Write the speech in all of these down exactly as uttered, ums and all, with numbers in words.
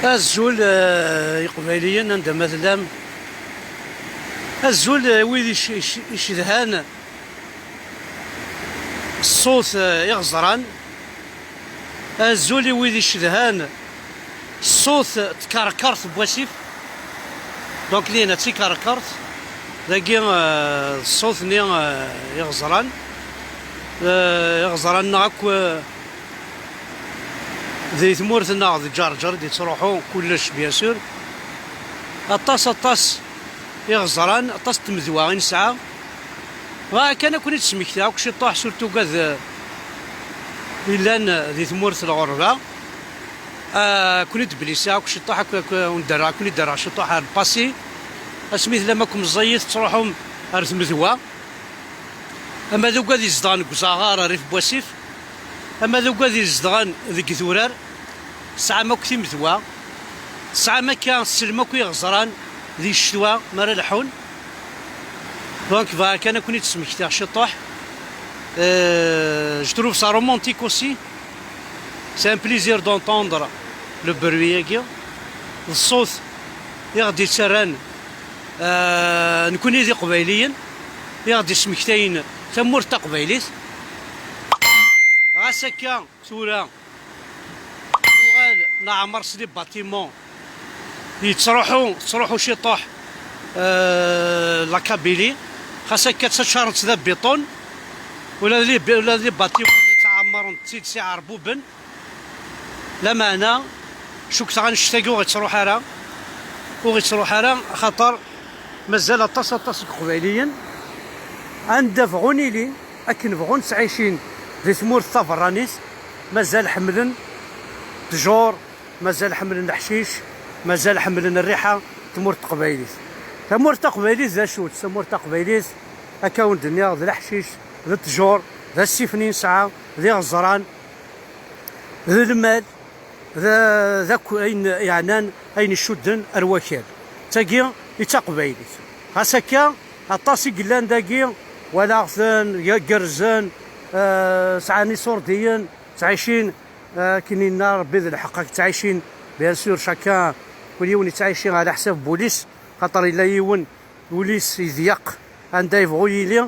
Azul, eh, Iqbayliyen, anda ma tellam. Azul, eh, wid ic-, ic-, icedhan ṣṣut, eh, iɣeẓran. Azul i wid icedhan ṣṣut n tkerkert n wasif. Donc, lina d tikerkert. Dagi, eh, d ṣṣut-nni, eh, iɣeẓran. Eh, iɣeẓran-nneɣ akk, eh, di tmurt-nneɣ d Ǧerǧer i d-yettruḥu kullec, bien sûr. Aṭas, aṭas iɣeẓran, aṭas n tmedwa i nesɛa. Bɣiɣ kan ad ken-id-smektiɣ akk ciṭuḥ, surtout ugad, eh, yellan, eh, di tmurt n lɣerba. Ah, ad ken-id-blisiɣ akk ciṭuḥ, akk, akk, ur n-derreɣ, ad ken-id-derreɣ ciṭuḥ ar lpasi. Asmi tellam akk meẓẓiyit, tettruḥum ar tmedwa. Ama d ugad izedɣen deg uzaɣar, rrif n wasif, ama d ugad izedɣen deg idurar, tesɛam akk timedwa, tesɛam akka, tessnem akk iɣeẓran di ccetwa mi ara leḥḥun. Donc, bɣiɣ kan ad ken-id-smektiɣ ciṭuḥ. Euh, je trouve ça romantique aussi. C'est un plaisir d'entendre le bruit-agi. D ṣṣut i ɣ-d-yettarran, euh, nekkni d Iqbayliyen, i ɣ-d-yesmektayen tamurt taqbaylit. Ɣas akka, tura, nuɣal neɛmer s les bâtiments. Yettruḥu, tettruḥu ciṭuḥ, euh, la Kabylie. Xas akka ttaččarent d abiṭun. Ula d les, ula d les bâtiments-nni ttɛemmren-tt-id s iɛerbuben. Lameɛna, cukkteɣ annect-agi ur ɣ-ittruḥ ara. Ur ɣ-ittruḥ ara, axaṭer mazal aṭas, aṭas n Iqbayliyen, anda bɣun ili, akken bɣun ttɛicin di tmurt taberranit, mazal ḥemmlen ttjur, mazal ḥemmlen leḥcic, mazal ḥemmlen rriḥa n tmurt taqbaylit. Tamurt taqbaylit d acu-tt? Tamurt taqbaylit, akka wen-d-nniɣ, d leḥcic, d ttjur, d asif-nni nesɛa, d iɣeẓran, d lmal, d, d akk ayen yeɛnan, ayen icudden ar wakal. D tagi i d taqbaylit. Ɣas akka, aṭas i yellan dagi, walaɣ-ten, gerrzen, eh, sɛan iṣurdiyen, ttɛicin, eh, akken yenna Rebbi d lḥeqq, ad ttɛicin, bien sûr, chacun, kul yiwen yettɛici ɛla ḥsab n wul-is, xaṭer yella yiwen wul-is idyaq anda yebɣu yili,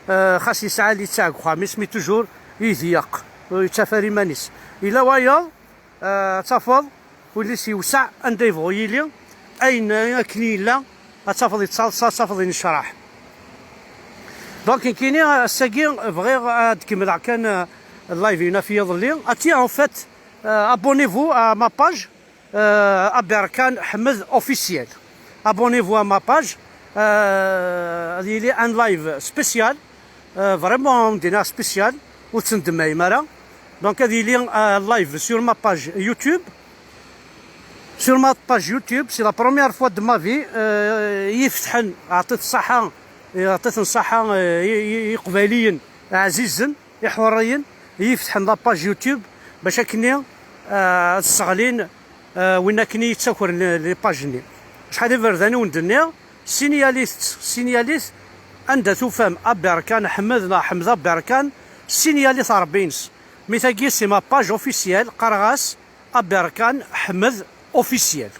eh, xas yesɛa littseɛ deg uxxam-is, mais toujours idyaq, ur yettaf ara iman-is. Yella wayeḍ, eh, ad tafeḍ, wul-is yewseɛ anda yebɣu yili, ayen akken yella, ad tafeḍ yettaḍsa, ad tafeḍ yennecraḥ. Donc, nekkini, ass-agi, bɣiɣ ad kemmleɣ kan, eh, live-inu ɣef yiḍelli. Ah, tiens, en fait, euh, abonnez-vous à ma page, euh, Aberkan Ḥmed Officiel. Abonnez-vous à ma page. Euh, ad yili un live spécial. Euh, vraiment, un dîner spécial. Ur tettendemmayem ara. Donc, ad yili, euh, live sur ma page YouTube. Sur ma page YouTube, c'est la première fois de ma vie, euh, i yi-fetḥen, ɛṭit ṣṣaḥa, ɛṭit ṣṣaḥa, euh, i, i, i Iqbayliyen ɛzizen, iḥurriyen, i yi-fetḥen la page YouTube, bac akkenni, euh, ad sseɣlin, euh, win akken i yettakren les, les pages-nni. Acḥal iberdan i wen-d-nniɣ, signalit, signalit, anda tufam Aberkan Ḥmed neɣ Ḥmed Aberkan, signalit Rebbi-ines. Mi tagi, c'est ma page officielle, qqareɣ-as, Aberkan Ḥmed Officiel.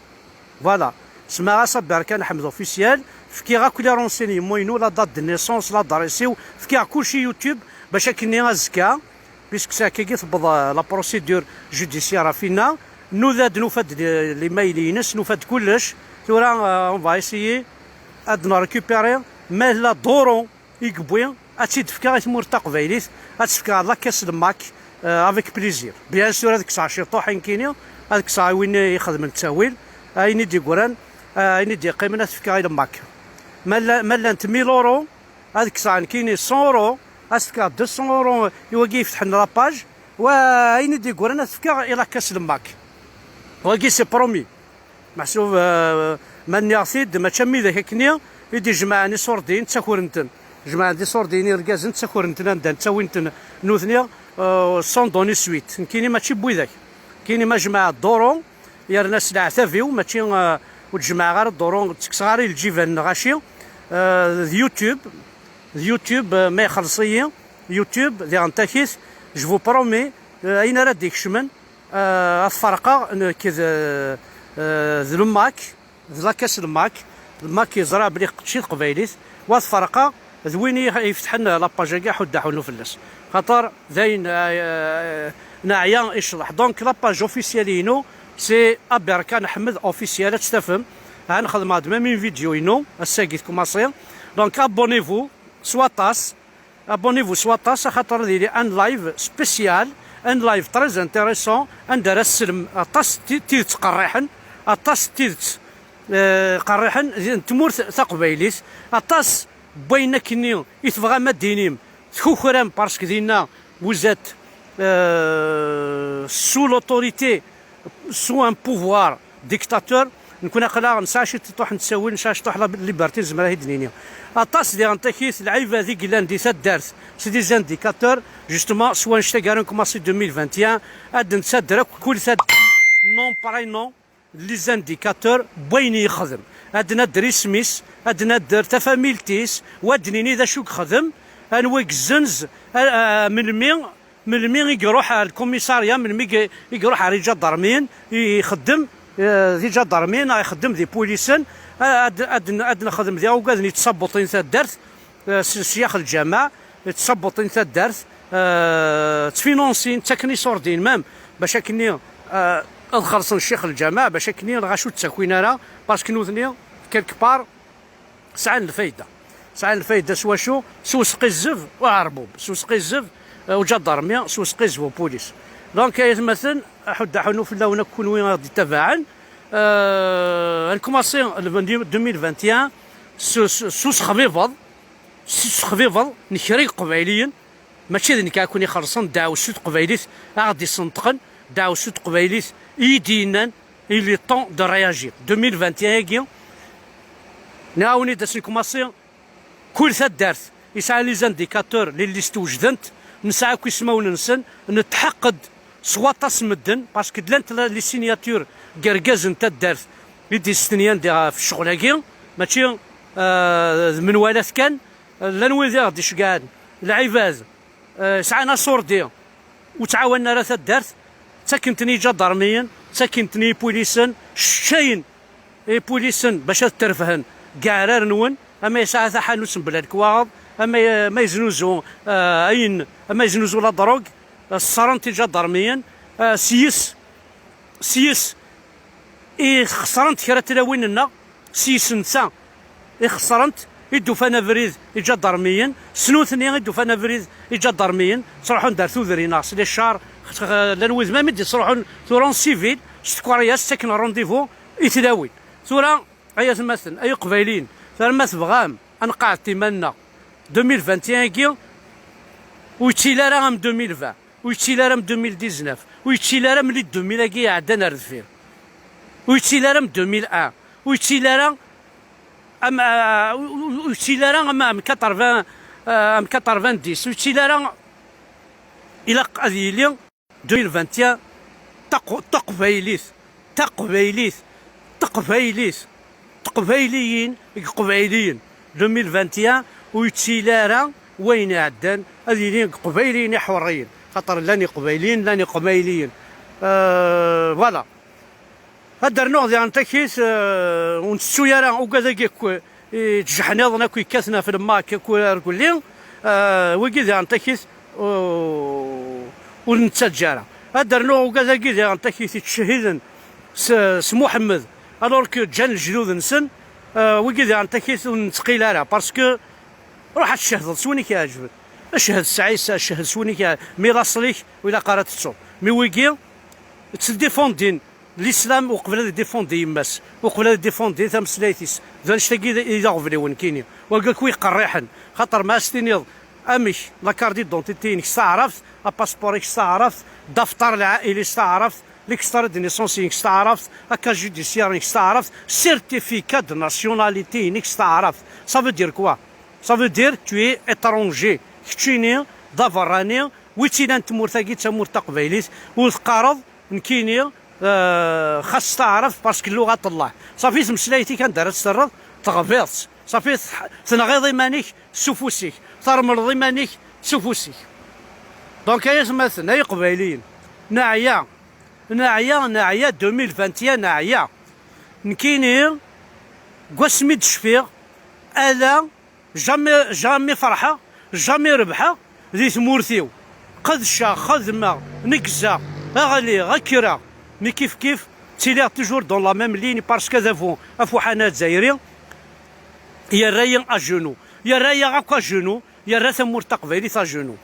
Voilà. Semmaɣ-as Aberkan Ḥmed Officiel. Fkiɣ akk les renseignements-inu, la date de naissance, l'adresse-iw. Fkiɣ kulci YouTube, bac akkenni azekka, puisque s akkagi tewweḍ, euh, la procédure judiciaire ɣef winna. Nuda-d, nufa-d les, les mails-ines, nufa-d kullec. Tura, euh, on va essayer ad n-récupérer ma yella ḍuru i yewwi, ad tt-id-fkeɣ i tmurt taqbaylit, ad tt-fkeɣ la caisse de Mac, euh, avec plaisir. Bien sûr, ad kkseɣ ciṭuḥ i nekkini, ad kkseɣ i win ixedmen ttawil, ayen i d-yeggran, euh, ayen i d-yeqqimen ad t-fkeɣ i le Mac. Ma llan, ma llant mille euros, ad kkseɣ nekkini cent euros, ad s-fkeɣ deux cents euros i wagi yefetḥen la page, Wa ayen i d-yeggran ad t-fkeɣ i la caisse n Mac. Wagi c'est promis. Meḥsub, euh, ma nniɣ-t-id, mačči am widak akkenni i d-ijemɛen iṣurdiyen ttakuren-ten. Jemɛen-d iṣurdiyen irgazen ttakuren-ten anda ttawin-ten nutni, euh, sans donner suite. Nekkini mačči n widak. Nekkini ma jemɛeɣ duru, yerna s leɛtab-iw, mačči, euh, ur d-jemɛeɣ ara duru, ttekkseɣ ara i lǧiban n lɣaci, euh, d YouTube, d YouTube, euh, ma ixelleṣ-iyi YouTube, diɣen takit, je vous promets, euh, ayen ara d-ikecmen, euh, ad t-ferqeɣ nekk d, euh, d le Mac, d la caisse n Mac. Le Mac yeẓra belli kečči d teqbaylit, wa t-ferqeɣ d win i ifetḥen la page-agi, ḥuddu aḥunnu fell-as. Xaṭer d ayen, euh, neɛya i ccḍeḥ. Donc la page officielle-inu, c'est Aberkan Ḥmed Officiel, ad tt-tafem. Ha nxedmeɣ-d même une vidéo-inu, ass-agi tkumaṣi. Donc abonnez-vous s waṭas, abonnez-vous s waṭas, axaṭer ad yili un live spécial, un live très intéressant, anda ara tselm aṭas ti-, tidet qerriḥen, aṭas tidet, euh, qerriḥen di, n tmurt taqbaylit, aṭas n wayen akkenni i tebɣam ad d-tinim, tkukram, parce que dinna vous êtes, euh, sous l'autorité, sous un pouvoir dictateur. Nekkni aql-aɣ nesɛa ciṭuḥ n ttawil, nesɛa ciṭuḥ la liberté, nezmer ad t-id-nini. Aṭas diɣen takit, lɛibad i yellan di taddart, c'est des indicateurs, justement, s wanect-agi ara nkumaṣi deux mille vingt et un, ad nettader akk kul taddart, nom par nom, les indicateurs n wayen yexdem. Ad nadder isem-is, ad nadder tafamilt-is, wa ad d-nini d acu yexdem, anwa i yezzenz, a, a, melmi, melmi i iruḥ ar lkumisarya, melmi i, i iruḥ ar iǧadarmiyen, i, ixeddem, eh, d iǧadarmiyen, neɣ ixeddem d ipulisen, a, ad, ad, ad nexdem diɣ ugaden yettṣabuṭin taddart, eh, s, s yax lǧameɛ, yettṣabuṭin taddart, eh, ttfinansin, ttaken iṣurdiyen même, bac akkenni, eh, ad xellṣen ccix lǧameɛ, bac akkenni lɣaci ur d-ttakin ara, parce que nutni, quelque part, sɛan lfayda. Sɛan lfayda s wacu? S usqizzeb uɛerbub, s usqizzeb, eh, uǧadarmi, s usqizzeb upulis. Donc, ay atmaten, aḥuddu aḥunnu fell-awen akk kunwi ad d-ittabaɛen. Eh, ad nkumaṣi le deux mille vingt et un s, s, s usexbibeḍ, s usexbibeḍ n kra n Iqbayliyen, mačči d nekk ad ken-ixellṣen, ddeɛwessu teqbaylit a ɣ-d-isenṭqen, ddeɛwessu teqbaylit i yi-d-yennan, il est temps de réagir. Deux mille vingt et un-agi, nɛawen-id ass n kumaṣi, kul taddart yesɛa les indicateurs, les listes wejdent, nesɛa akk ismawen-nsen, netḥeqq-d s waṭas medden, parce que llant la-, les signatures n yergazen n taddart i d-yestenyan di, ɣef ccɣel-agi, mačči, euh, d menwalat kan, llan wid i ɣ-d-iceggɛen, lɛibad, eh, sɛan aṣurdi, ur ttɛawanen ara taddart, ttaken-ten i iǧadarmiyen, ttaken-ten i ipulisen, cceččayen ipulisen bac ad t-rebhen deg yeɛrar-nwen, ama yesɛa taḥanut mebla lekwaɣeḍ, ama, ma yeznuzu, eh, ayen, ama yeznuzu la drogue, eh, ṣṣren-t iǧadarmiyen, eh, s yis, s yis i xeṣrent kra tlawin-nneɣ, s yis-nsen i xeṣrent, i d-ufan abrid iǧadarmiyen, s nutni i d-ufan abrid iǧadarmiyen, ttruḥun-d ar tudrin-a s les chars, llan wid même i d-yettruḥun tura en civil, s tkeryas, ttaken rendez-vous i tlawin. Tura, ay atmaten, ay iqbayliyen, tura ma tebɣam ad nqeɛɛed iman-nneɣ, deux mille vingt et un-agi ur yettili ara am deux mille vingt. Ur yettili ara am deux mille dix-neuf, ur yettili ara am les deux mille-agi iɛeddan ar deffir, ur yettili ara am deux mille un, ur yettili ara am, ah, ur, ur, ur yettili ara am, am quatre-vingts, ah, am quatre-vingt-dix, ur yettili ara, ilaq ad yili deux mille vingt et un, taq-, taqbaylit, taqbaylit, taqbaylit, teqbayliyin deg iqbayliyen. Deux mille vingt et un ur yettili ara wayen iɛeddan, ad yili deg iqbayliyen iḥurriyen, xaṭer llan iqbayliyen, llan iqbayliyen. Euh, voilà. Ad d-rnuɣ diɣen takit, euh, ur ntettu ara ugad-agi akk, i ttjeḥniḍen akk yekkaten ɣef lemmak akk argulli, euh, wigi diɣen takit, euh, ur nettaǧǧa ara. Ad d-rnuɣ ugad-agi diɣen takit yettcehhiden s, s Muḥemmed, alors que ǧǧan lejdud-nsen, euh, wigi diɣen takit ur nettqil ara, parce que ruḥ ad tcehdeḍ s win i k-iɛeǧben. Cehhed s Ɛisa, cehhed s win i k-iɛeǧben. Mi laṣel-ik, ur ilaq ara tettuḍ. Mi wigi, ttdifundin l'islam uqbel ad idiffundi yemma-s, uqbel ad idiffundi tameslayt-is. D annect-agi i d, i d aɣbel-iw nekkini. Wagi akk i iqerriḥen. Xaṭer ma as-tiniḍ, Amek? La carte d'identité-inek s taɛrabt, apaspuṛ-ik s taɛrabt, daftar lɛaili s taɛrabt, l'extrait de naissance-inek s taɛrabt, casier judiciaire-inek s taɛrabt, certificat de nationalité-inek s taɛrabt. Ça veut dire quoi? Ça veut dire tu es étranger. Keččini d aberrani, wi tt-ilan tmurt-agi d tamurt taqbaylit, ur teqqareḍ nekkini, euh, xas taɛrabt parce que lluɣat Allah. Ṣafi tmeslayt-ik anda ara tt-terreḍ, teɣbiḍ-tt. Ṣafi tḥ-, tenɣiḍ iman-ik s ufus-ik, tremleḍ iman-ik s ufus-ik. Donc ay atmaten, ay iqbayliyen, neɛya, neɛya, neɛya, deux mille vingt et un neɛya. Nekkini, deg wasmi d-cfiɣ, ala jamais, jamais ferḥeɣ, jamais rebḥeɣ di tmurt-iw. Qedceɣ, xedmeɣ, neggzeɣ, ɣliɣ, kkreɣ, mais kif kif ttiliɣ toujours dans la même ligne parce que adabu afuḥan azzayri yerra-yi à genoux, yerra-yaɣ akk à genoux, yerra tamurt taqbaylit à genoux.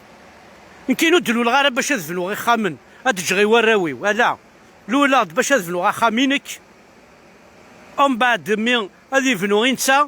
Nekkini ur d-luleɣ ara bac ad bnuɣ ixxamen, ad ǧǧeɣ i warraw-iw, ala. Luleɣ-d bac ad bnuɣ axxam-inek, umbeɛd mi ad ibnu i netta,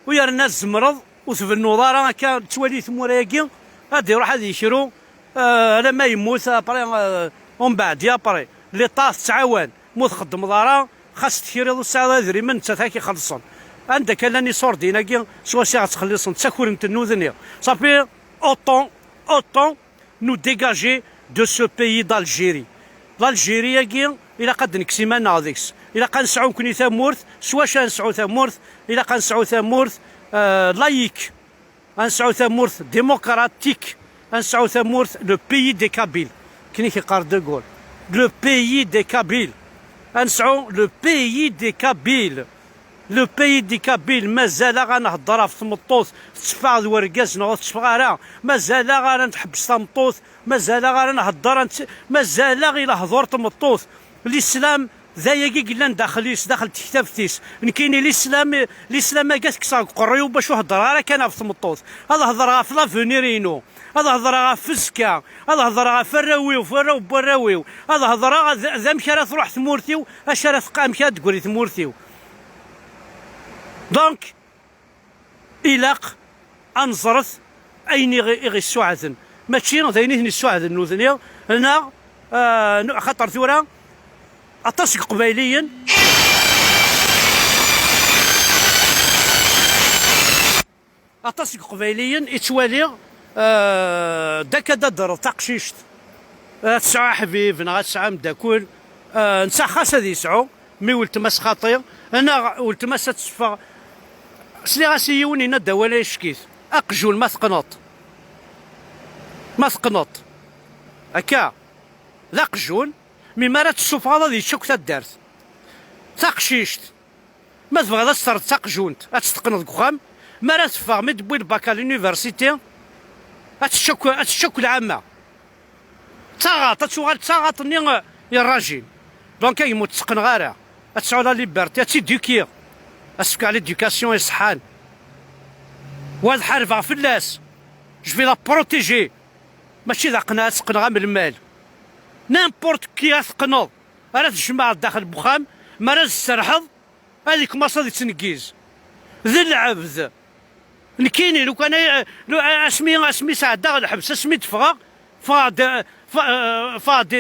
u yerna tzemreḍ ur tbennuḍ ara akka, tettwali tmura-agi, ad iruḥ ad yekru, euh, alamma yemmut, après, euh, umbeɛd, après, l'État tettɛawan, ma ur txeddmeḍ ara, xas tekriḍ ur tesɛiḍ idrimen, nettat ad k-ixellṣen. Anda akka llan iṣurdiyen-agi, s wacu i ɣ-ttxelliṣen, ttakrent nutni. Ṣafi, autant, autant, nous dégager de ce pays d'Algérie. L'Algérie-agi, ilaq ad d-nekkes iman-nneɣ deg-s. Ilaq ad nesɛu nekkni tamurt, s wacu ad nesɛu tamurt? Ilaq ad nesɛu tamurt, euh, laïque, ad nesɛu tamurt démocratique, ad nesɛu tamurt, le pays des Kabyles. Akken i k-yeqqar De Gaulle. Le pays des Kabyles. Ad nesɛu le pays des Kabyles. Le pays des Kabyles, mazal-aɣ ad nhedder ɣef tmeṭṭut, tetteffeɣ d wergaz neɣ ur tetteffeɣ ara, mazal-aɣ ara nḥebbes tameṭṭut, mazal-aɣ ara nhedder, ad nett-, mazal-aɣ i lehdur tmeṭṭut. L'islam d ayagi i yellan daxel-is, daxel tektabt-is. Nekkini l'islam, l'islam-agi ad t-kkseɣ deg uqerruy-iw bac ur heddreɣ ara kan ɣef tmeṭṭut. Ad hedreɣ ɣef l'avenir-inu. Ad hedreɣ ɣef uzekka, ad hedreɣ ɣef warraw-iw, ɣef warraw n warraw-iw, ad hedreɣ d, d amek ara truḥ tmurt-iw, acu ara teqq-, amek ara d-tegri tmurt-iw. Donc, ilaq ad neẓret ayen i ɣ-, i ɣ-issuɛden, mačči d ayen i ten-issuɛden nutni, neɣ, ah, nu-, axaṭer tura aṭas n Iqbayliyen, aṭas n Iqbayliyen i ttwaliɣ, euh, d akka d ad d-terreḍ taqcict, ad tesɛu aḥbib neɣ ad tesɛu ameddakel, euh, netta xas ad yesɛu, mi weltma-s xaṭi, neɣ weltma-s ad teffeɣ. Sliɣ-as i yiwen yenna-d awal ay ackit, aqjun ma teqqneḍ, ma teqqneḍ, akka, d aqjun, mi mi ara t-tessufɣeḍ ad yečč akk taddart. Taqcict, ma tebɣiḍ ad s-terreḍ taqjunt, ad tt-teqqneḍ deg uxxam, mi ara teffeɣ, mi d-tewwi lbak à l'université, ad tečč akk, ad tečč akk lɛamma. D taɣaṭ, ad tuɣal d taɣaṭ-nni, eh, yerrajin. Donc, a gma, ur tt-tteqqneɣ ara. Ad tesɛu la liberté, ad tt-éduquiɣ. Ad s-fkeɣ l'éducation iṣeḥḥan. Wa ad ḥarbeɣ fell-as. Je vais la protéger. Mačči d aqneɛ ad teqqneɣ am lmal. N'importe qui ad teqqneḍ, ara tjemɛeḍ daxel n uxxam, mi ara tserḥeḍ, ad ikmaṣ ad ittneggiz. D lɛebd. Nekkini, lukan ay, lu-, asmi, asmi sɛeddaɣ lḥebs, asmi d-ffɣeɣ, ffɣeɣ-d, ff-, ffɣeɣ-d,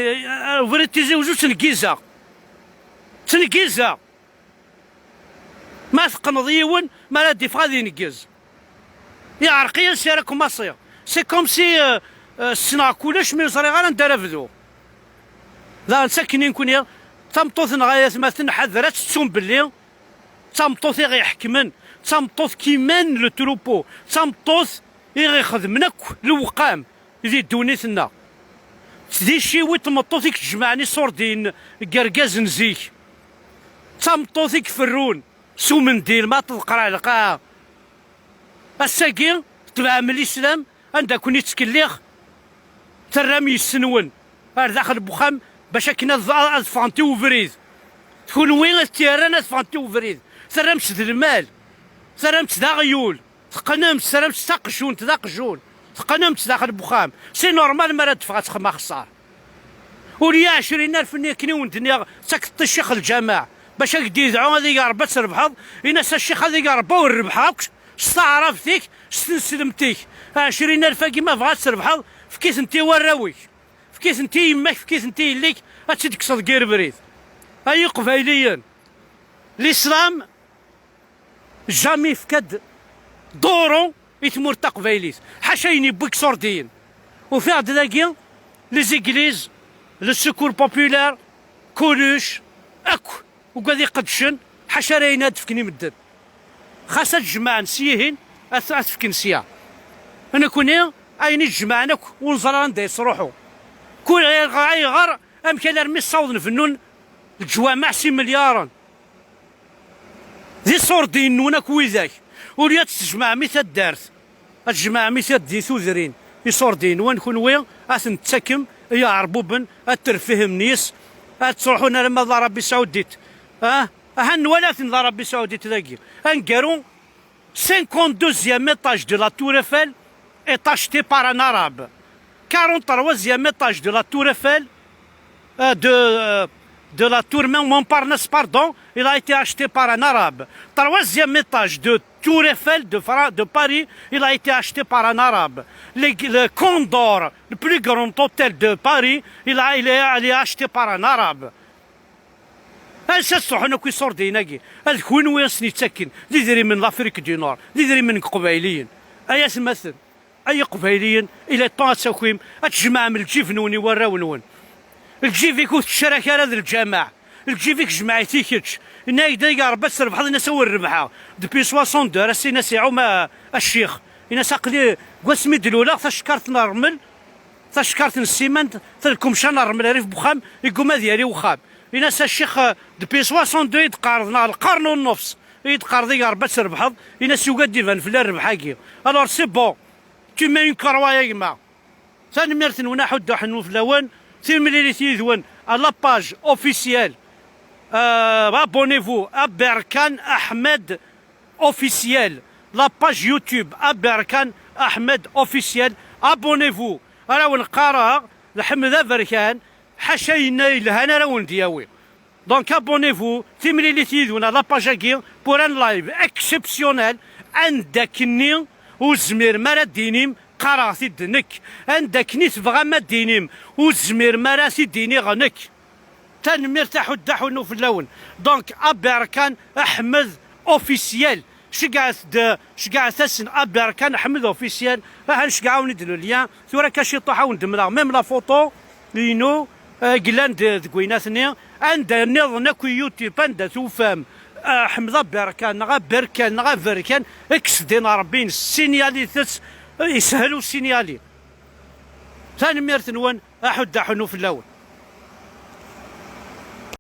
ubrid Tizi Wezzu ttneggizeɣ. Ttneggizeɣ. Ma teqqneḍ yiwen, mi ara d-iffeɣ ad ineggez. Iɛreq-iyi ansi ara kmaṣiɣ. C'est comme si, euh, euh, ssneɣ kullec, mi ur ẓriɣ ara anda ara bduɣ. Daɣen, d akken i nekkni, tameṭṭut-nneɣ, ay atmaten, ḥader ad tettum belli d tameṭṭut i ɣ-iḥekmen, d tameṭṭut qui mène le troupeau, d tameṭṭut i ɣ-ixedmen akk lewqam di ddunit-nneɣ. D iciwi n tmeṭṭut i yejemɛen iṣurdiyen n yergazen zik. D tameṭṭut i iferrun s umendil ma teḍqer ar lqaɛa. Ass-agi, tebɛem lislam, anda ken-ittkelliɣ, terram yessenwen ar daxel n uxxam bac akken ad, ad ffɣent i ubrid. Kunwi ad tt-yerran ad ffɣent i ubrid, terram-tt d lmal, terram-tt d aɣyul, teqqnem-tt, terram-tt d taqjunt, d aqjun, teqqnem-tt daxel n uxxam. C'est normal mi ara d-teffeɣ ad texdem axeṣṣar. Ula ɛecrin alef-nni akken i wen-d-nniɣ, ttaket-t i ccix lǧameɛ, bac ad k-d-yedɛu, ad ig Ṛebbi ad trebḥeḍ, in-as a ccix ad ig Ṛebbi ur rebbḥeɣ akk, S taɛrabt-ik, s tneslemt-ik. Ɛecrin alf-agi ma bɣa ad trebḥeḍ, efk-itent i warraw-ik, efk-itent i yemma-k, efk-itent i yelli-k, ad tt-id-kkseḍ deg yirebrid. Ay iqbayliyen, l'islam jamais yefka-d duru i tmurt taqbaylit, ḥaca ayen yewwi iṣurdiyen. Ufiɣ-d dagi les églises, le secours populaire, Coluche, akk ugad iqeddcen, ḥaca ara ayen ad d-fken i medden. Xas ad jemɛen s yihin, ad ad t-fken sya. Nekkni, ayen i jemɛen akk, ur neẓri anda yesruḥu. Kul ayɣer, ayɣer, amek alarmi ssawḍen bennun leǧwameɛ s imelyaren? D iṣurdiyen-nwen akk widak. Ur ya ad tjemɛem i taddart, ad tjemɛem i tad-, i tudrin. Iṣurdiyen-nwen kunwi, ad ten-tettakem i iɛerbuben, ad terfihim yes, ad ttruḥun alamma d l'Arabie Saoudite. Ah, aha, nwala-ten l'Arabie Saoudite dagi. Aneggaru, cinquante-deuxième étage de la Tour Eiffel est acheté par un Arabe. Quarante-troisième étage de la Tour Eiffel, euh, de, euh, de la Tour Mon-, Montparnasse, pardon, il a été acheté par un Arabe. Troisième étage de Tour Eiffel de Fra-, de Paris, il a été acheté par un Arabe. Le, le Condor, le plus grand hôtel de Paris, il a, il est, il est acheté par un Arabe. Ansa ttruḥun akk iṣurdiyen-agi? Ad kunwi i sen-yettakken d idrimen n l'Afrique du Nord, d idrimen n Iqbayliyen. Ay atmaten, ay Iqbayliyen, il est temps ad takim, ad tjemɛem lǧib-nwen i warraw-nwen. Lǧib-ik ur tettcarak ara d lǧameɛ. Lǧib-ik jmeɛ-it i kečč. Inna-yak-d, ay Ṛebbi ad trebḥeḍ, in-as awer rebḥeɣ. Depuis soixante-deux, ar ass-a in-as iɛum a, a ccix. In-as aql-i, deg wasmi d-luleɣ, tacekkart n ṛṛmel, tacekkart n ssiman, talkumca n ṛṛmel rrif n wexxam, yegguma ad yali wexxam. In-as a ccix, euh, depuis soixante-deux i d-qqareḍ, neɣ lqern u nnefs i d-qqareḍ, ay Ṛebbi ad trebḥeḍ, in-as yugi ad d-iban fell-i rrbeḥ-agi. Alors c'est bon, tu mets une croix, a gma. Tanemmirt-nwen, aḥuddu ḥennu fell-awen, timlilit yid-wen à la page officielle. Euh, abonnez-vous, Aberkan Ahmed Officiel. La page YouTube, Aberkan Ahmed Officiel. Abonnez-vous. Ar awen-qqareɣ, Lḥmed Aberkan, ḥaca yenna yelhan ara wen-d-yawi. Donc abonnez-vous, timlilit yid-wen à la page-agi pour un live exceptionnel, anda akkenni ur tezmirem ara ad d-tinim qqareɣ-t-id nekk, anda akken i tebɣam ad d-tinim ur tezmirem ara ad t-id-iniɣ nekk. Tanemmirt, aḥuddu ḥennu fell-awen. Donc Aberkan Ahmed Officiel. Ceggɛet-d, ceggɛet-asen Aberkan Ḥmed Officiel. Aha, nceggeɛ-awen-id le lien. Tura akka ciṭuḥ a wen-d-mleɣ même la photo inu, eh, yellan d-, deg wiynat-nni. Anda nniḍen akk i YouTube, anda tufam, eh, Ḥmed Aberkan neɣ Aberkan neɣ Aberkan, kkes-d din Ṛebbi, yessinyal-itet, eh, yeshel usinyali. Tanemmirt-nwen, aḥuddu ḥennu fell-awen.